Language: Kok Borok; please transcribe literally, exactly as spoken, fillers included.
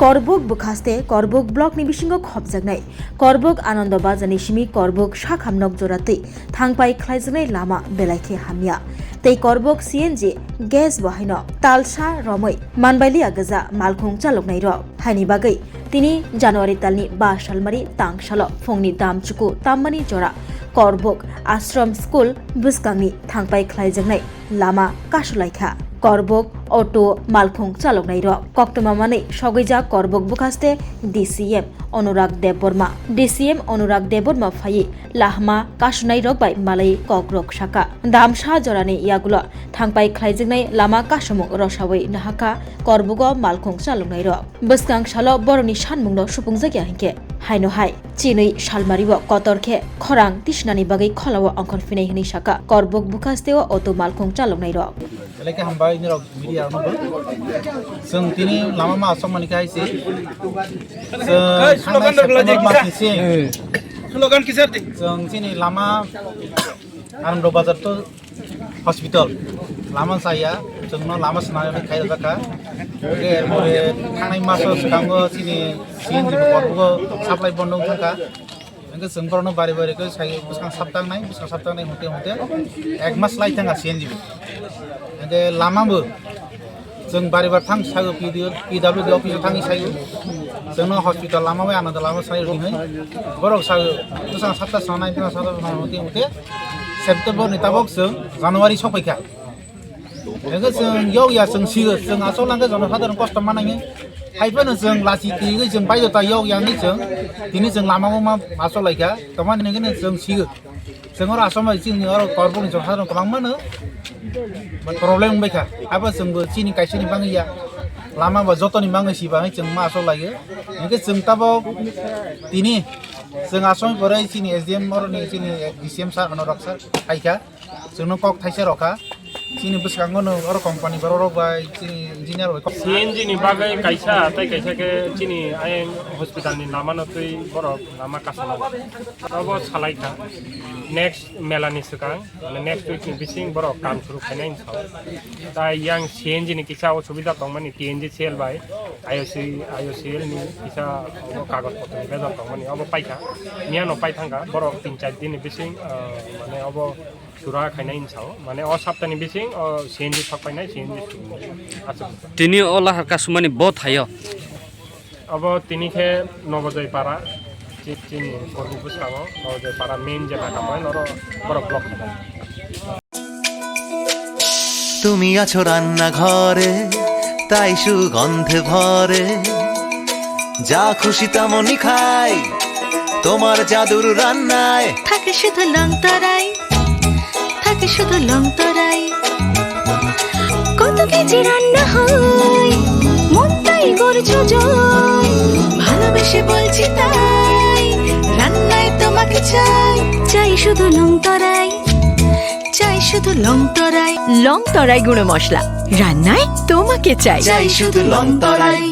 Korbuk bwkhaste Korbuk block ni bisingo khopjaknai Korbuk Anando Bazar ni simi Korbuk sakham nok jora twi thangpai khlaijaknai lama belai khe hamya. Tei Korbuk C N G gas bo haino talsa romwi manbailiya gwja malkhung chaloknai rok. Haini bagwi tini January talni ba salmari tang salo phungni dam chuku tammani jora Korbuk Ashram School bwskangni thangpai khlaijaknai lama kasulaikha. Korbuk auto malkhung chaloknai rok koktwma manwi sogwijak Korbuk bwkhaste D C M Anurag Debbarma. D C M Anurag Debbarma phaiwi lahma kasunai rok bai malai kok rok saka. Damsa jorani yagulo thangpai khlaijaknai lama kasumung rosawi nahakha Korbugo malkhung chaloknai rok. Bwskang salo borokni sanmungno supungjak ya hinkhe haino hai chinwi salmario kotor khe khorang tisinani bagwi kholao ongkhor phinai hwnwi saka Korbuk bwkhasteo auto malkhung chaloknai rok. Belai khe hambai norok media rokno bo. Chwng tini lama ma asok mani khe hai se. Chwng thangnai September mas ni sing. Slogan kisar di. Chwng chini lama Anando Bazar to hospital. Lama saya, chwngno lama swnamwi khai rwjak kha. Hwnkhe erpore thangnai maso swkango chini C N G bo Korbugo supply bondo wng thang kha. Hwnkhe chwng borokno bari bari khe sai bwskang sap tangnai, bwskang sap tangnai hwnkhe hwnkhe ek mas lai thang kha C N G bo. Hwnkhe lama bo chwng bari bar thang sago P D O, P W D office o thangwi sago. Chwngno hospital lama bai ano lama sai rwdi hwnwi. Borok sago bwskang sapta sanai, bwskang sapta sanai hwnkhe hwnkhe September ni tabok chwng January sok pai kha. Hwnkhe chwng yok ya chwng sigo, chwng asol hwnkhe jono sadharong kosto manai hwnwi. Hai phano chwng lachi twiwi chwng baidota yok ya hwnwi chwng tini chwng lama o ma asol lai kha. Tongmani hwnkhe chwng sigo. Chwng oro asomai chini oro Korbukni jora rok kwbangma no problem wngbai kha. Abo chwngbo chini kaisani bangwi ya. Lama bo jotoni bangwi si bangwi chwng ma asol laio. Hwnkhe chwng tabok tini chwng asomai pore chini S D M oroni chini D C M sir hono rok sir phaikha. Chwngno kok thaisa rokha. Chini bwskango no oro company borok rok bai chini engineer bai kok. C N G ni bagwi kaisa tei kaisa khe chini ayang hospital ni lama no twi borok lama kasana. Abo salai kha. Next mela ni swkang, mane next week ni bising borok kam suru khainai hinwi sao. Tai yang C N G ni kisa osubida tongmani T N G C L bai I O C, I O C L ni kisa obo kagoj potro ni bejal tongmani obo paikha. Miyano pai thangkha borok tin char din ni bising, ah, mane obo sura khainai hinwi sao. Mane o sapta ni bising o C N G thok painai C N G suru. Aswk. Tini o lahar kasumani bo thaio. Obo tini khe Nobojoy para, chi-, chini Korbuk bwskango Nobojoy para main je naka point oro borok block khabai. তুমি আছো রান্নাঘরে, তাই সুগন্ধে ভরে, যা খুশি তেমনই খাই তোমার জাদুর রান্নায়। থাকে শুধু লং তরাই, থাকে শুধু লং তরাই। কত কেজি রান্না হয়, মনটাই করছো জয়। ভালোবেসে বলছি তাই, রান্নায় তোমাকে চাই। চাই শুধু লং তরাই, চাই শুধু লং তরাই। লং তরাই গুঁড়ো মশলা, রান্নায় তোমাকে চাই। চাই শুধু লং তরাই।